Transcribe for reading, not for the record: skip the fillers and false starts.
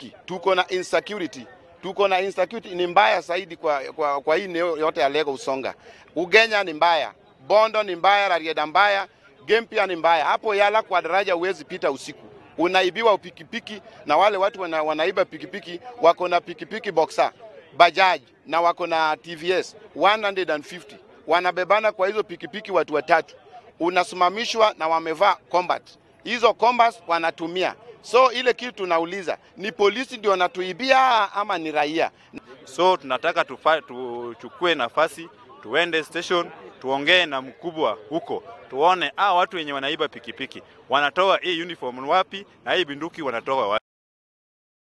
pikipiki. Tuko na insecurity. Tuko na insecurity ni mbaya zaidi kwa hii eneo yote ya Alego Usonga. Ugenya ni mbaya, Bondo ni mbaya, Rarieda mbaya, Gempia ni mbaya. Hapo Yala kwa daraja huwezi pita usiku. Unaibiwa pikipiki na wale watu wanaiba pikipiki wako na pikipiki Boxer, Bajaj na wako na TVS 150. Wanabebana kwa hizo pikipiki watu watatu. Unasimamishwa na wamevaa combat. Hizo combat wanatumia. So ile kitu tunauliza, ni polisi ndio wanatuibia ama ni raia? So tunataka tuchukue nafasi, tuende station, tuongee na mkubwa huko, tuone watu wenye wanaiba pikipiki wanatoa hii uniform wapi na hii bunduki wanatoa wapi.